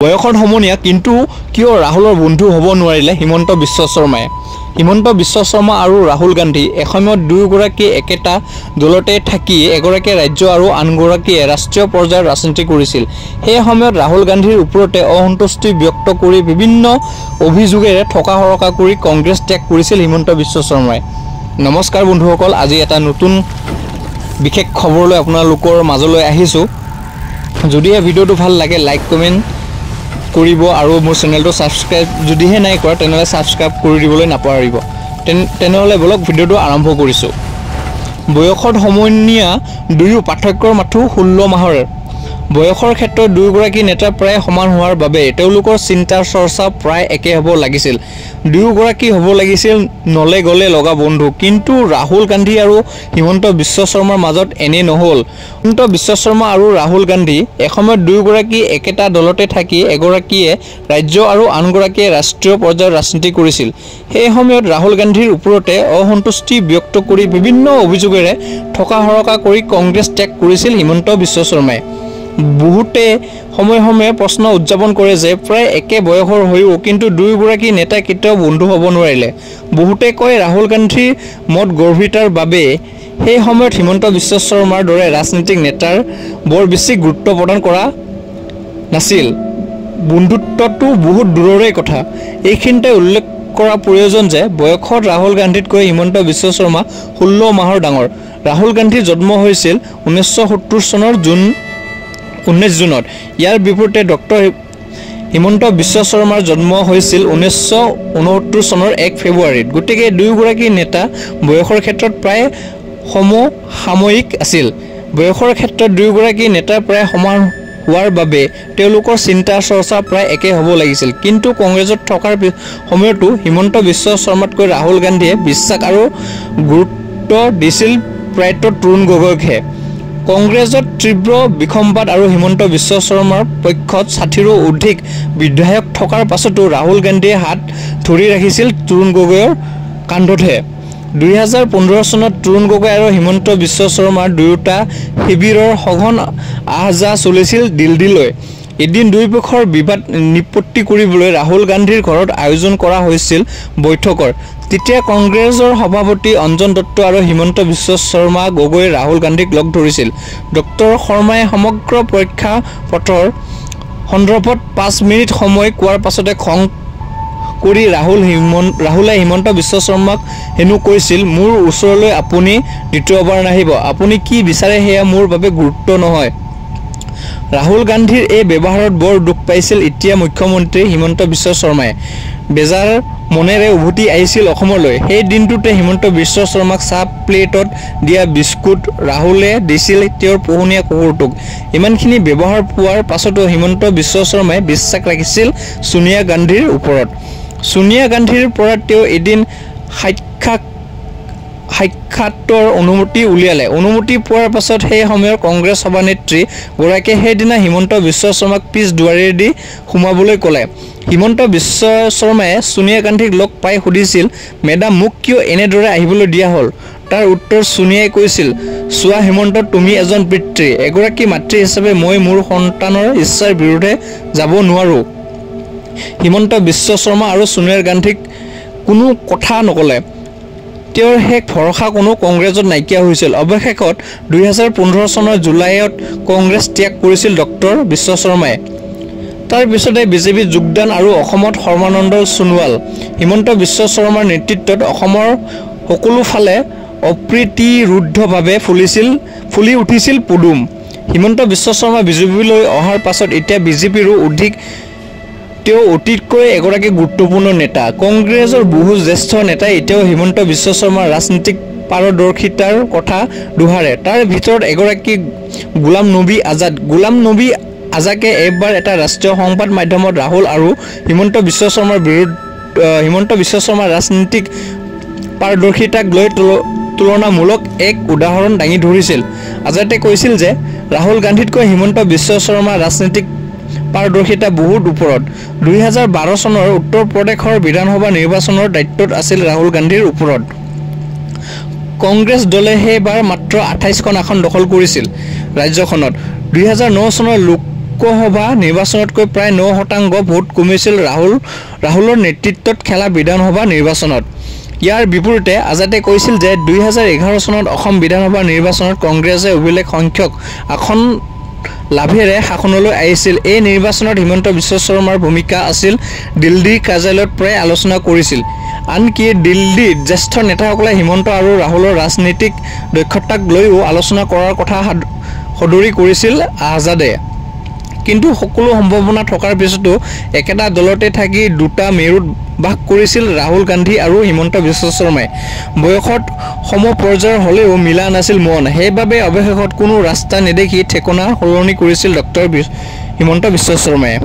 বয়সত সমনীয়া, কিন্তু কিয় ৰাহুলৰ বন্ধু হ'ব নোৱাৰিলে হিমন্ত বিশ্ব শৰ্মাই? হিমন্ত বিশ্ব শৰ্মা আৰু ৰাহুল গান্ধী এসময়ত দুয়োগৰাকী একেটা দলতে থাকি এগৰাকীয়ে ৰাজ্য আৰু আনগৰাকীয়ে ৰাষ্ট্ৰীয় পৰ্যায়ত ৰাজনীতি কৰিছিল। সেই সময়ত ৰাহুল গান্ধীৰ ওপৰতে অসন্তুষ্টি ব্যক্ত কৰি বিভিন্ন অভিযোগেৰে থকা-সৰকা কৰি কংগ্ৰেছ ত্যাগ কৰিছিল হিমন্ত বিশ্ব শৰ্মাই। নমস্কাৰ বন্ধুসকল, আজি এটা নতুন বিশেষ খবৰলৈ আপোনালোকৰ মাজলৈ আহিছোঁ। যদিহে ভিডিঅ'টো ভাল লাগে, লাইক কমেণ্ট কৰিব আৰু মোৰ চেনেলটো ছাবস্ক্ৰাইব যদিহে নাই কৰা, তেনেহ'লে ছাবস্ক্ৰাইব কৰি দিবলৈ নাপাহৰিব। তেনেহ'লে ব'লক, ভিডিঅ'টো আৰম্ভ কৰিছোঁ। বয়সত সমনীয়া দুয়ো, পাৰ্থক্যৰ মাথোঁ 16 মাহৰ। বয়সৰ ক্ষেত্ৰত দুয়োগৰাকী নেতা প্ৰায় সমান হোৱাৰ বাবে তেওঁলোকৰ চিন্তা চৰ্চা প্ৰায় একে হ'ব লাগিছিল। দুয়োগৰাকী হ'ব লাগিছিল নলে গলে লগা বন্ধু। কিন্তু ৰাহুল গান্ধী আৰু হিমন্ত বিশ্ব শৰ্মাৰ মাজত এনে নহ'ল। হিমন্ত বিশ্ব শৰ্মা আৰু ৰাহুল গান্ধী এসময়ত দুয়োগৰাকী একেটা দলতে থাকি এগৰাকীয়ে ৰাজ্য আৰু আনগৰাকীয়ে ৰাষ্ট্ৰীয় পৰ্যায়ত ৰাজনীতি কৰিছিল। সেই সময়ত ৰাহুল গান্ধীৰ ওপৰতে অসন্তুষ্টি ব্যক্ত কৰি বিভিন্ন অভিযোগেৰে থকা-সৰকা কৰি কংগ্ৰেছ ত্যাগ কৰিছিল হিমন্ত বিশ্ব শৰ্মাই। বহুতে সময়ে সময়ে প্ৰশ্ন উত্থাপন কৰে যে প্ৰায় একে বয়সৰ হৈও কিন্তু দুয়োগৰাকী নেতা কেতিয়াও বন্ধু হ'ব নোৱাৰিলে। বহুতে কয়, ৰাহুল গান্ধীৰ মদগৰ্ভিতাৰ বাবে সেই সময়ত হিমন্ত বিশ্ব শৰ্মাৰ দৰে ৰাজনৈতিক নেতাৰ বৰ বেছি গুৰুত্ব প্ৰদান কৰা নাছিল। বন্ধুত্বটো বহুত দূৰৰে কথা। এইখিনিতে উল্লেখ কৰা প্ৰয়োজন যে বয়সত ৰাহুল গান্ধীতকৈ হিমন্ত বিশ্ব শৰ্মা 16 মাহৰ ডাঙৰ। ৰাহুল গান্ধীৰ জন্ম হৈছিল 1970 চনৰ 19 জুনত। ইয়াৰ বিপৰীতে ডক্টৰ হিমন্ত বিশ্ব শৰ্মাৰ জন্ম হৈছিল 1969 চনৰ 1 ফেব্ৰুৱাৰীত। গতিকে দুয়োগৰাকী নেতা বয়সৰ ক্ষেত্ৰত প্ৰায় সমসাময়িক আছিল। বয়সৰ ক্ষেত্ৰত দুয়োগৰাকী নেতা প্ৰায় সমান হোৱাৰ বাবে তেওঁলোকৰ চিন্তা চৰ্চা প্ৰায় একে হ'ব লাগিছিল। কিন্তু কংগ্ৰেছত থকাৰ সময়তো হিমন্ত বিশ্ব শৰ্মাতকৈ ৰাহুল গান্ধীয়ে বিশ্বাস আৰু গুৰুত্ব দিছিল প্ৰয়াত তৰুণ গগৈকহে। কংগ্ৰেছত তীব্ৰ বিসম্বাদ আৰু হিমন্ত বিশ্ব শৰ্মাৰ পক্ষত 60ৰো অধিক বিধায়ক থকাৰ পাছতো ৰাহুল গান্ধীয়ে হাত ধৰি ৰাখিছিল তৰুণ গগৈৰ কান্ধতহে। 2015 চনত তৰুণ গগৈ আৰু হিমন্ত বিশ্ব শৰ্মাৰ দুয়োটা শিবিৰৰ সঘন আহ-যাহ চলিছিল দিল্লীলৈ। এদিন দুয়োপক্ষৰ বিবাদ নিষ্পত্তি কৰিবলৈ ৰাহুল গান্ধীৰ ঘৰত আয়োজন কৰা হৈছিল বৈঠকৰ। তেতিয়া কংগ্ৰেছৰ সভাপতি অঞ্জন দত্ত আৰু হিমন্ত বিশ্ব শৰ্মা গগৈয়ে ৰাহুল গান্ধীক লগ ধৰিছিল। ডক্টৰ শৰ্মাই সমগ্ৰ প্ৰেক্ষাপটৰ সন্দৰ্ভত 5 মিনিট সময় কোৱাৰ পাছতে খং কৰি ৰাহুলে হিমন্ত বিশ্ব শৰ্মাক হেনো কৈছিল, মোৰ ওচৰলৈ আপুনি দ্বিতীয়বাৰ নাহিব। আপুনি কি বিচাৰে সেয়া মোৰ বাবে গুৰুত্ব নহয়। ৰাহুল গান্ধীৰ এই ব্যৱহাৰত বৰ দুখ পাইছিল এতিয়া মুখ্যমন্ত্ৰী হিমন্ত বিশ্ব শৰ্মাই। বেজাৰ মনেৰে উভতি আহিছিল অসমলৈ। সেই দিনটোতে হিমন্ত বিশ্ব শৰ্মাক চাহ প্লেটত দিয়া বিস্কুট ৰাহুলে দিছিল তেওঁৰ পোহনীয়া কুকুৰটোক। ইমানখিনি ব্যৱহাৰ পোৱাৰ পাছতো হিমন্ত বিশ্ব শৰ্মাই বিশ্বাস ৰাখিছিল ছোনিয়া গান্ধীৰ ওপৰত। ছোনিয়া গান্ধীৰ পৰা তেওঁ এদিন সাক্ষাতৰ অনুমতি উলিয়ালে। অনুমতি পোৱাৰ পাছত সেই সময়ৰ কংগ্ৰেছ সভানেত্ৰী গৰাকীয়ে সেইদিনা হিমন্ত বিশ্ব শৰ্মাক পিছ দুৱাৰেদি সোমাবলৈ ক'লে। হিমন্ত বিশ্ব শৰ্মাই ছোনিয়া গান্ধীক লগ পাই সুধিছিল, মেডাম, মোক কিয় এনেদৰে আহিবলৈ দিয়া হ'ল? তাৰ উত্তৰত ছোনিয়াই কৈছিল, চোৱা হিমন্ত, তুমি এজন পিতৃ। এগৰাকী মাতৃ হিচাপে মই মোৰ সন্তানৰ ইচ্ছাৰ বিৰুদ্ধে যাব নোৱাৰো। হিমন্ত বিশ্ব শৰ্মা আৰু ছোনিয়া গান্ধীক কোনো কথা নক'লে। তেওঁৰ শেষ ভৰসাকণো কংগ্ৰেছত নাইকিয়া হৈছিল। অৱশেষত 2015 চনৰ জুলাইত কংগ্ৰেছ ত্যাগ কৰিছিল ডক্টৰ বিশ্ব শৰ্মাই। তাৰ পিছতে বিজেপিত যোগদান আৰু অসমত সৰ্বানন্দ সোণোৱাল, হিমন্ত বিশ্ব শৰ্মাৰ নেতৃত্বত অসমৰ সকলোফালে অপ্ৰতিৰোধ্যভাৱে ফুলি উঠিছিল পদুম। হিমন্ত বিশ্ব শৰ্মা বিজেপিলৈ অহাৰ পাছত এতিয়া বিজেপিৰো অধিক তেওঁ অতিতকৈ এগৰাকী গুৰুত্বপূৰ্ণ নেতা। কংগ্ৰেছৰ বহু জ্যেষ্ঠ নেতাই এতিয়াও হিমন্ত বিশ্ব শৰ্মাৰ ৰাজনীতিক পাৰদৰ্শিতাৰ কথা দোহাৰে। তাৰ ভিতৰত এগৰাকী গোলাম নবী আজাদ। গোলাম নবী আজাদে এবাৰ এটা ৰাষ্ট্ৰীয় সংবাদ মাধ্যমত ৰাহুল আৰু হিমন্ত বিশ্ব শৰ্মাৰ ৰাজনীতিক পাৰদৰ্শিতাক লৈ তুলনামূলক এক উদাহৰণ দাঙি ধৰিছিল। আজাদে কৈছিল যে ৰাহুল গান্ধীতকৈ হিমন্ত বিশ্ব শৰ্মাৰ ৰাজনীতিক পাৰদৰ্শিতা বহুত ওপৰত। 2012 চনৰ উত্তৰ প্ৰদেশৰ বিধানসভা নিৰ্বাচনৰ দায়িত্বত আছিল ৰাহুল গান্ধীৰ ওপৰত। কংগ্ৰেছ দলে সেইবাৰ মাত্ৰ 28খন আসন দখল কৰিছিল ৰাজ্যখনত। 2009 চনৰ লোক লোকসভা নিৰ্বাচনতকৈ প্ৰায় 9% ভোট কমিছিল ৰাহুলৰ নেতৃত্বত খেলা বিধানসভা নিৰ্বাচনত। ইয়াৰ বিপৰীতে আজাদে কৈছিল যে 2011 চনত অসম বিধানসভা নিৰ্বাচনত কংগ্ৰেছে অভিলেখ সংখ্যক আসন লাভেৰে শাসনলৈ আহিছিল। এই নিৰ্বাচনত হিমন্ত বিশ্ব শৰ্মাৰ ভূমিকা আছিল, দিল্লীৰ কাৰ্যালয়ত প্ৰায় আলোচনা কৰিছিল। আনকি দিল্লীত জ্যেষ্ঠ নেতাসকলে হিমন্ত আৰু ৰাহুলৰ ৰাজনৈতিক দক্ষতাক লৈও আলোচনা কৰাৰ কথা সদৰী কৰিছিল আজাদে। কিন্তু সকলো সম্ভাৱনা থকাৰ পিছতো একেটা দলতে থাকি দুটা মেৰুত বাস কৰিছিল ৰাহুল গান্ধী আৰু হিমন্ত বিশ্ব শৰ্মাই। বয়সত সমপৰ্যায়ৰ হলেও মিলা নাছিল মন। সেইবাবেই অৱশেষত কোনো ৰাস্তা নেদেখি ঠিকনা সলনি কৰিছিল ডঃ হিমন্ত বিশ্ব শৰ্মাই।